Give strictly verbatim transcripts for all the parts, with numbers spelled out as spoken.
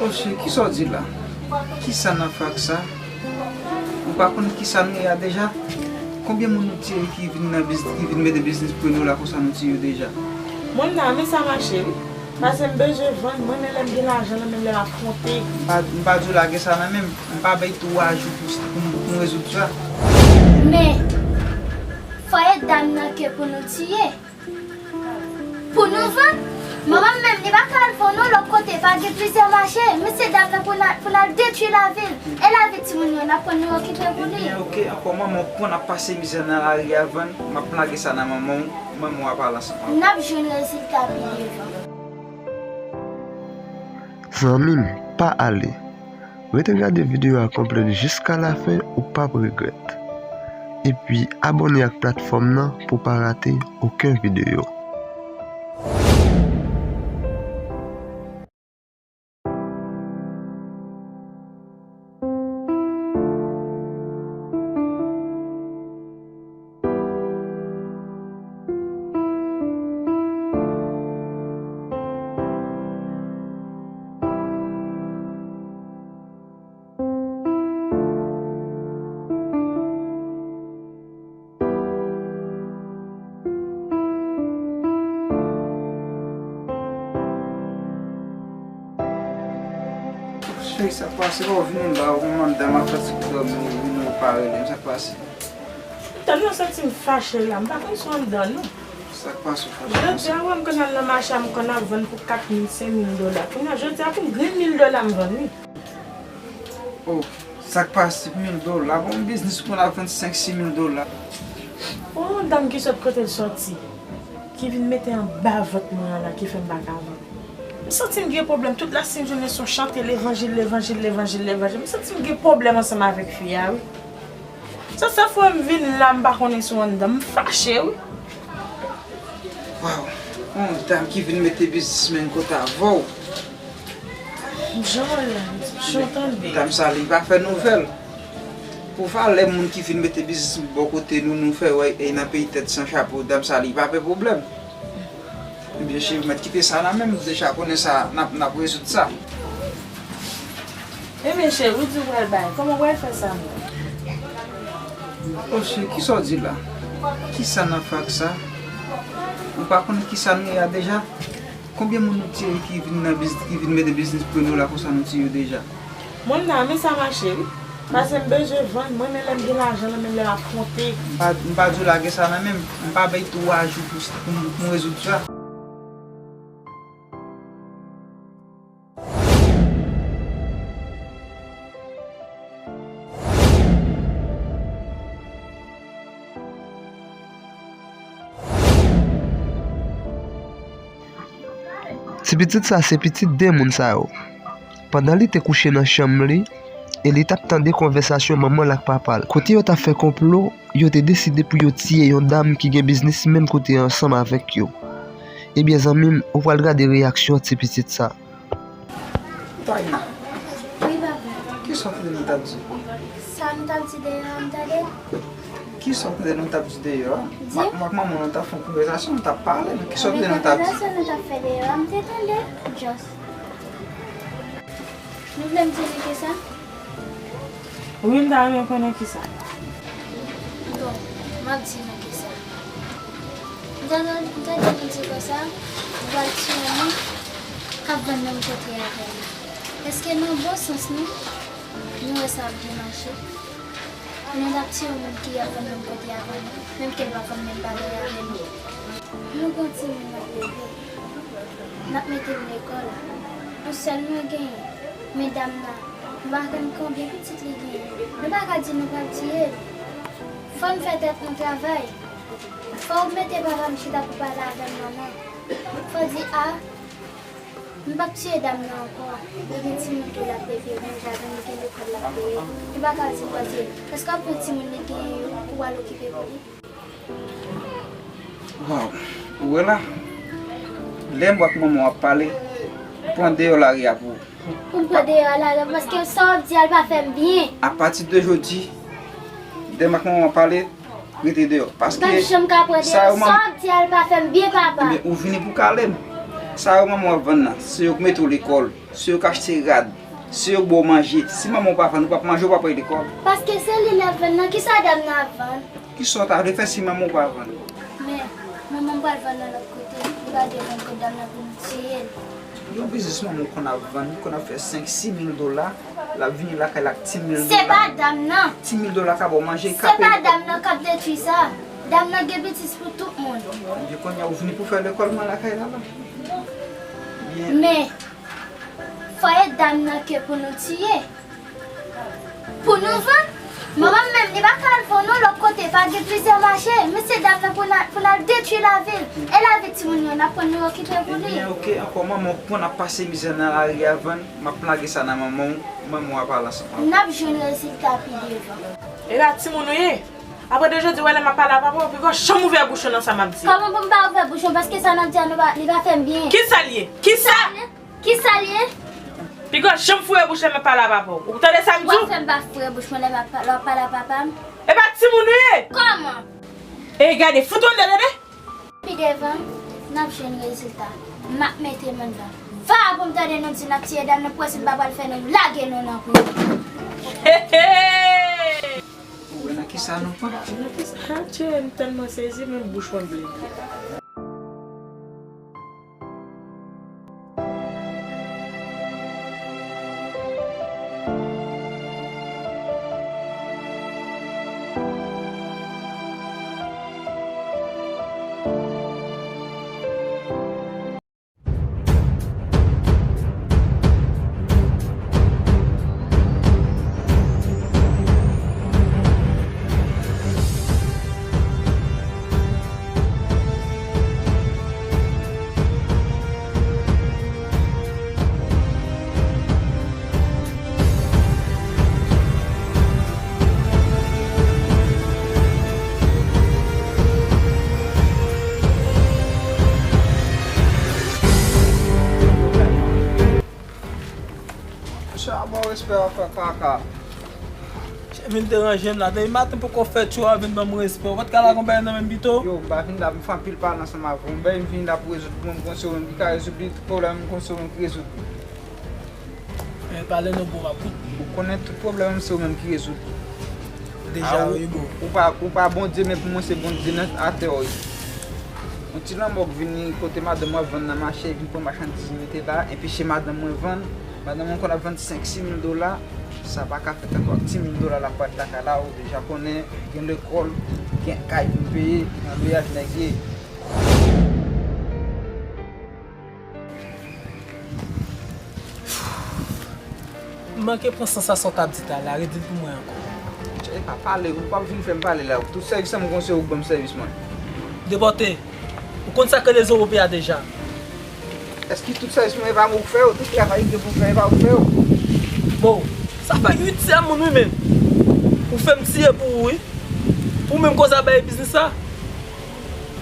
Osye, kisa w di la? Kisa n ap fè ak sa? Ou pa konn kisa n ye a deja? Konbyen moun nou tiye ki vin nan biz, ki vin mete biznis pou nou la konsa nou tiye yo deja? Mwen m ta renmen sa mache wi. Paske m bezwen vann, mwen menm lè m gen lajan nan men m, lè m ap konte. M pa, m pa di w lage sa nan men m. M pa bay twa jou pou, pou, pou m rezoud sa. Men, fò e dam nan ke pou nou tiye. Pou nou vann. Manman m menm, li pa ka al vann non lòt kote, pa gen plizyè mache. Men se dam nan pou n al, pou n al detwi lavi l. E lavi timoun yo, n ap pran nou okipe pou li. Ebyen, oke, ankò manman w konn ap pase mizè nan lari a vann, m ap lage sa nan manman w, manman w ap pale ansanm avè w. N ap jwenn rezilta pi devan. Zanmi m, pa ale. Rete gade videyo a konplèt jiska lafen, ou p ap regrèt. Epi abòne ak platfòm nan pou w pa rate okenn videyo. Cheri, sa k pase? Ou vini la, ou konn anndan m ap fè ti kou dòmi, ou vini, ou pa rele m, sa k pase? Tann, mwen santi m fache la, m pa konn si w anndan non. Sa k pase, w fache konsa? Jodi a, wè m konn al nan mache a, m konn ap vann pou kat mil, senk mil dola. Kounye a, jodi a, pou m grenn mil dola m vann wi. Oh, sa k pase, mil dola? Bon, biznis ou konn ap vann senk, sis mil dola. Gon dam ki sot kote l soti, ki vin mete anba vant mwen an la, ki fè m pa ka vann. M santi m gen pwoblèm. Tout lasenjounen se yon chante levanjil, levanjil, levanjil, levanjil. M santi m gen pwoblèm ansanm avèk fi a wi. Se sa fè m vin la, m pa konnen si w anndan. M fache wi. Waw, yon dam ki vin mete biznismenn kote avè w. Jan w la, jan w tande. Dam sa li pa fè nouvèl. Pou valè moun ki vin mete biznis bò kote nou, nou fè wè e nan peyi tèt san chapo, dam sa li pa pè pwoblèm. Ebyen cheri, mèt kite sa nan men m, deja konnen sa, n ap, n ap rezoud sa. Ebyen cheri, ou di w pral bay, kòman w pral fè sa menm? Oh cheri, kisa w di la? Kisa n ap fè ak sa? Ou pa konnen kisa n ye a deja? Konbyen moun nou tiye ki vin nan biz, ki vin mete biznis pou nou la konsa nou tiye yo deja? Mwen m ta renmen sa mache wi. Paske m bezwen vann, mwen menm lè m gen lajan nan men m, lè m ap konte. M pa, m pa di w lage sa nan men m. M pa bay twa jou pou, pou, pou m rezoud sa. Ti pitit sa se pitit de moun sa yo. Pandan li te kouche nan chanm li, e li t ap tande konvèsasyon manman l ak papa l. Kote yo t ap fè konplo, yo te deside pou yo tiye yon dam ki gen biznis menm kote ansanm avèk yo. Ebyen zanmi m, ou pral gade reyaksyon ti pitit sa. Taina. Wi, papa. Kisa w tande nou t ap di? Sa nou t ap di deyò a, m tande. Kisa w tande nou t ap di deyò a? Di. M ak, m ak manman nou t ap fè yon konvèsasyon, nou t ap pale, men kisa w tande nou t ap di? Konvèsasyon nou t ap fè deyò a, m te tande. Just. Nou vle m di nou kisa? Wi, m ta renmen konnen kisa. Bon, m ap di nou kisa. M tande, m tande nou di konsa, nou pral tiye moun k ap vann menm kote avè nou. Èske nan bon sans nou, nou wè sa ap byen mache? Nou t ap tiye moun ki ap vann menm kote avè nou, menm ke l pa konn menm bagay avè nou. Nou gon timoun n ap leve, n ap mete l lekòl. Yon sèl nou genyen, men dam nan, nou pa konn konbyen pitit li genyen. Nou pa ka di nou pral tiye l. Fò n fè tèt nou travay. Fò w mete papa m chita pou pale avè m, manman. Fò w di, a, m p ap tiye dam nan ankò. Li gen timoun tou l ap leve, li gen jaden, li gen lekòl l ap peye. Li pa ka di l pral tiye l. Èske w ap pran timoun li genyen yo pou w al okipe pou li? Waw, ou wè la, lè m wè ak manman w ap pale, pran deyò lari a pou ou. Pou m pran deyò lari a, paske sa w ap di a, l pa fè m byen. Apati de jodi, lè m ak manman w ap pale, rete deyò. Paske m p ap janm ka pran deyò. Sa w ap di a, l pa fè m byen, papa. Ebyen, ou vini pou kale m. Sa yo manman w ap vann nan, se yo k mete w lekòl, se yo k achte rad, se yo k ba w manje. Si manman w pa vann, ou p ap manje, ou p ap al lekòl. Paske se li l ap vann nan, kisa dam nan ap vann? Kisa w ta vle fè si manman w pa vann? Men, manman m pral vann nan lòt kote, li pa dwe vann kot dam nan pou nou tiye l. Yon biznis manman w konn ap vann, li konn ap fè senk, sis mil dola, l ap vini lakay la ak ti mil dola. Se pa dam nan. Ti mil dola ka ba w manje, ka peye. Se pa dam nan k ap detwi sa. Dam nan gen biznis pou tout moun. Ebyen, kounye a ou vini pou fè lekòl mwen lakay la la. Byen. Men, fò e dam nan ke pou nou tiye. Pou nou vann. Manman m menm, li pa ka al vann non lòt kote, pa gen plizyè mache. Men se dam nan pou n al, pou n al detwi lavi l. E lavi timoun yo, n ap pran nou okipe pou li. Ebyen, oke, ankò manman w konn ap pase mizè nan lari a vann, m ap lage sa nan manman w, manman w ap pale ansanm avè w. N ap jwenn rezilta pi devan. E la timoun ou ye? Apre de jodi, w wè lè m ap pale a papa w, piga w janm ouvè bouch ou nan sa m ap di. Kòman pou m pa ouvè bouch mwen? Paske sa n ap di a nou pa, li pa fè m byen. Kisa l ye? Kisa? Kisa l ye? Piga w janm foure bouch lè m ap pale a papa w. Ou tande sa m di w? W ap fè m pa foure bouch mwen lè m ap pa-, lè w ap pale a papa m. E pa timoun ou ye? Kòman? E gade, fout on de tande. Pi devan, n ap jwenn rezilta. M ap mete moun nan. Va pou m tande nou di n ap tiye dam nan, pou wè si m pa pral fè nou lage nou nan pri. Hey, hey! Ou wè nan kisa nou pran? Nan kisa? Adje, m tèlman sezi, menm bouch mwen ble. Sa bon respè a fè kaka. Vin deranje m la. Depi maten poko fèt yo a vin ban m respè. Ou pa t ka lage yon bagay nan men m pito? Yo, m pa vin la pou m fè anpil pale ansanm avè w. M bay m vin la pou rezoud pou mwen, m konn se ou menm ki ka rezoud li, tout pwoblèm m konn se ou menm ki rezoud li. Men pale non bro, m ap koute. Ou konnen tout pwoblèm m se ou menm ki rezoud li. Deja, wi bro. Ou pa, ou pa Bondye, men pou mwen se Bondye nan atè w ye. Yon ti lanmò k vini kote madanm mwen ap vann nan mache, vin pran machandiz li mete la, enpeche madanm mwen vann. Madanm mwen konn ap vann senk, sis mil dola. Sa pa ka fèt ankò ak ti mil dola l ap pran lakay la, ou deja konnen, gen lekòl, gen kay pou m peye, nan lwayaj nèg ye. M manke pran sans a sa w t ap di talè a, redi l pou mwen ankò. Epa pale, ou p ap vin fè m pale la. Tout sèvis mwen konn se ou k ban m sèvis mwen. Depòte, ou konn sa k rele zowopè a deja. Èske tout sèvis mwen e pa mwen ou k fè yo? Tout travay ki gen pou m fè e pa ou k fè yo? Bon, sa fè uityèm moun wi menm. Ou fè m tiye pou ou wi. Pou menm koz a bay biznis la.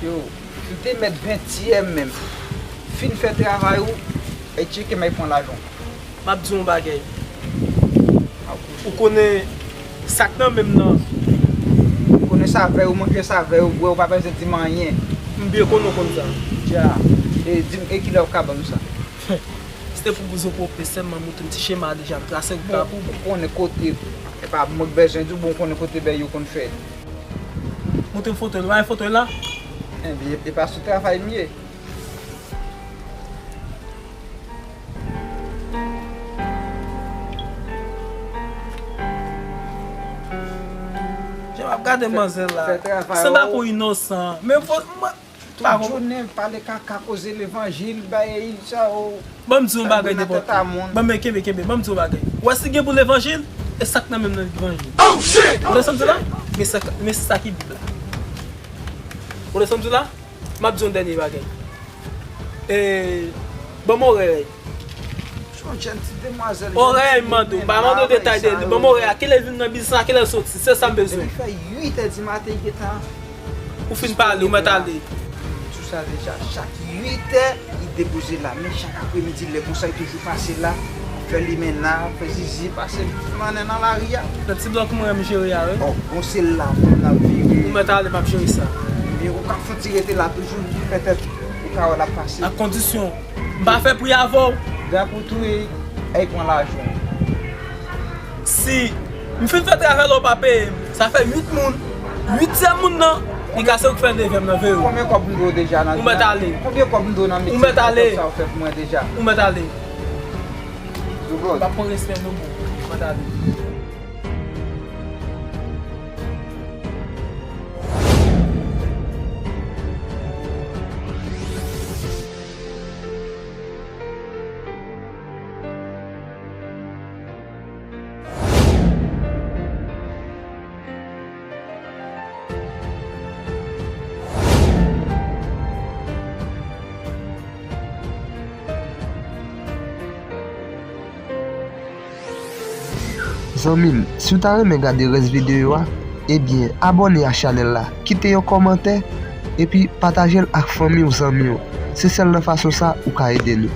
Yo, m te mèt ventyèm menm. Fin fè travay ou, e tcheke m al pran lajan w. M ap di w yon bagay. Ou konnen sa k nan men m nan. Ou konnen savèy ou, manje savèy ou, bwè, ou pa bezwen di m anyen. M byen konnen w konn sa. Dja. E di m, e kilè ou ka ban m sa? Si te pou bouzen w pwòp, sèlman montre m ti chema a deja, m trase wout la pou ou. Bon, ou konnen kote, e pa mwen k bezwen di w, bon, ou konnen kote bèy yo konn fèt. Montre m foto l, ou pa wè foto l la? Ebyen, e pa sou travay m ye. Jan m ap gade manzè la, sanba pou inosan. Men fò, mwen, tout jounen pale kaka, koze levanjil, bay sa yo. Ban m di yon bagay, nenpòt. Ban m, kenbe, kenbe, ban m di yon bagay. Ou wè si gen pou levanjil, e sa k nan men m nan levanjil. Ou tande sa m di la? Men sa, men se sa ki Bib la. Ou tande sa m di la? M ap di yon dènye bagay. E, ban m orè. Yon jèn ti demwazèl, orè, m mande w, m pa mande w detay de li. Ban m orè a, kilè l vin nan biznis la, kilè l soti, se sa m bezwen. Depi fè uit è di maten, li gentan. Ou fin pale, ou mèt ale. Tou sa deja, chak uit è, li depoze la. Men chak apremidi, lè konsa, li toujou pase la. Fè limena, fè zizi, pase mannen nan lari a. Nan ti blòk mwen, m jere a, wi. Oh, bon, se la, pou n ap vive. Ou mèt ale, m ap jere sa. Ebyen, ou ka fè ti rete la toujou, petèt, ou ka wè l ap pase. Ak kondisyon, M pa fè pri avè w. Dèk ou touye, èy pran lajan. Si m fin fè travay la, ou pa peye m. Sa fè uit moun. Uityèm moun nan, li ka se ou k fè devyèm nan, veye w. Konbyen kòb m dwe w deja nan... Ou mèt ale. Konbyen kòb m dwe w nan... Ou mèt ale. Sa ou fè pou mwen deja? Ou mèt ale. Yo, bro. M pa pran respè non, bro. Ou mèt ale. Zanmi m, si w ta renmen gade rès videyo a, ebyen, abòne a chanèl la, kite yon kòmantè, epi pataje l ak fanmi w, zanmi w. Se sèl nan fason sa ou ka ede nou.